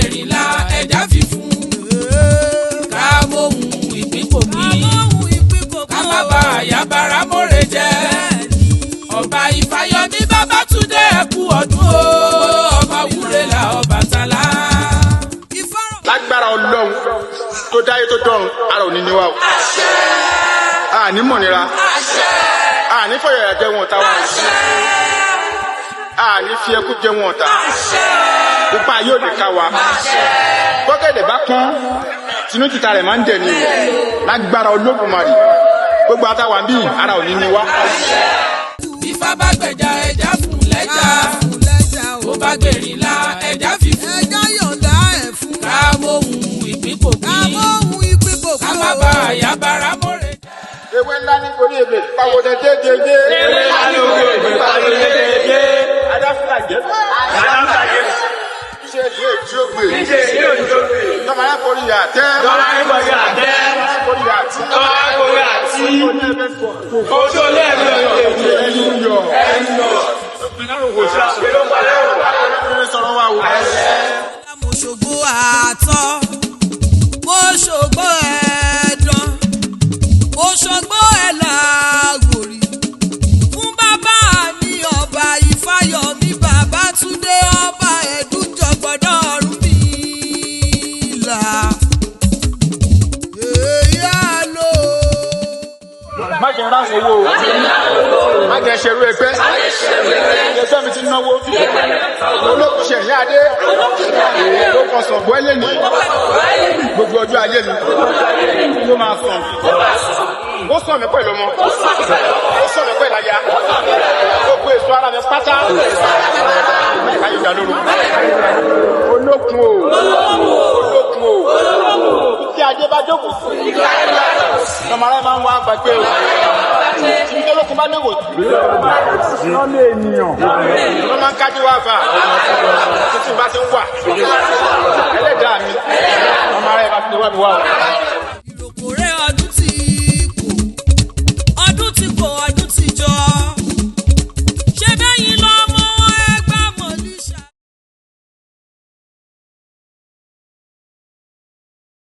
Gbèrìnlá, ẹja fífún. Ká móhun ìpín kò pín. Ká má bà àyàbára mọ́rẹ̀ jẹ́. Ọba Ìfáyọmí Babátúndé, ẹkú ọdún o. Ọba Wúrẹ́là, Ọbàtálá. Lágbára Ọlọ́run tó dáyé tó dọ́run, ara ò ní ní wa o. Àní mọ̀nira, àní fọyàyà jẹ wọn ọ̀tá wa o, àní fi ẹkú jẹ wọn ọ̀tá pupa yóò lè ká wa. Bọ́gẹ̀dẹ̀ bá pọ́n, tinú tìta rẹ̀ máa ń dẹ̀ ní o. Lágbára Olódùmarè, gbogbo àtàwà bíi ara ò ní ní wa. Ifá bá gbẹ̀jà, ẹja fún lẹ́jà. Ó bá gbèrìnlá, ẹja fífún. Ẹja yọ̀ǹda ẹ̀ fún. Ká móhun ìpín kò Ká pín. móhun ìpín kò Ká pín má o. bà àyàbára mọ́rẹ̀ jẹ́. Ewé ńlá ní orí ebè pàwọ́dẹ déédéé. Ewé ńlá ní orí ebè pàwọ́dẹ déédéé. Adáfúlà jẹ́. Adáfúlà Ṣé ìlú èjì ó gbè? Ṣé ìlú èjì ó gbè? Tọ́mọ aláforí àtẹ́. Tọ́mọ aláforí àtẹ́. Tọ́mọ aláforí àtí. Tọ́mọ aláforí àtí. Ojú olé ẹ̀mí ọ̀yọ́. Ẹnu yọ. Ẹnu yọ. Sọ̀rọ̀ wa o. Mo ṣògo àtọ́, mo ṣògo ẹ̀dán, mo ṣògo ẹ̀làgòrì fún bàbá mi, Ọba Ìfáyọmí Babátúndé, ọba ẹ̀dúnjọgbọ́dọ̀ Ọ̀rúnmìlà. Èyí á lò ó. Má jẹ́ ráhùn owó o, má jẹ́ ṣerú ẹgbẹ́ ẹgbẹ́ mi ti náwó. Olókùn ṣẹ̀yìn adé ló kàn sàn bọ́ ẹlẹ́ni. Gbogbo ọjọ́ ayé mi ló máa sàn. Ó sàn mí pẹ̀lú ọmọ, ó sàn mí pẹ̀lú aya, gbogbo èso ara mi pátá káyọ̀ dá lóru. Olókun o, olókun o, tí ajé bá jókòó sí, lọ́mọ aráyé máa ń wá gbàgbé o. Tí olókun bá léwò lọ́mọ ènìyàn ló máa ń kájú wá fà. Títí bá ti ń wà, ẹlẹ́dàá mi, ọmọ aráyé bá ti lè wá mi wá o.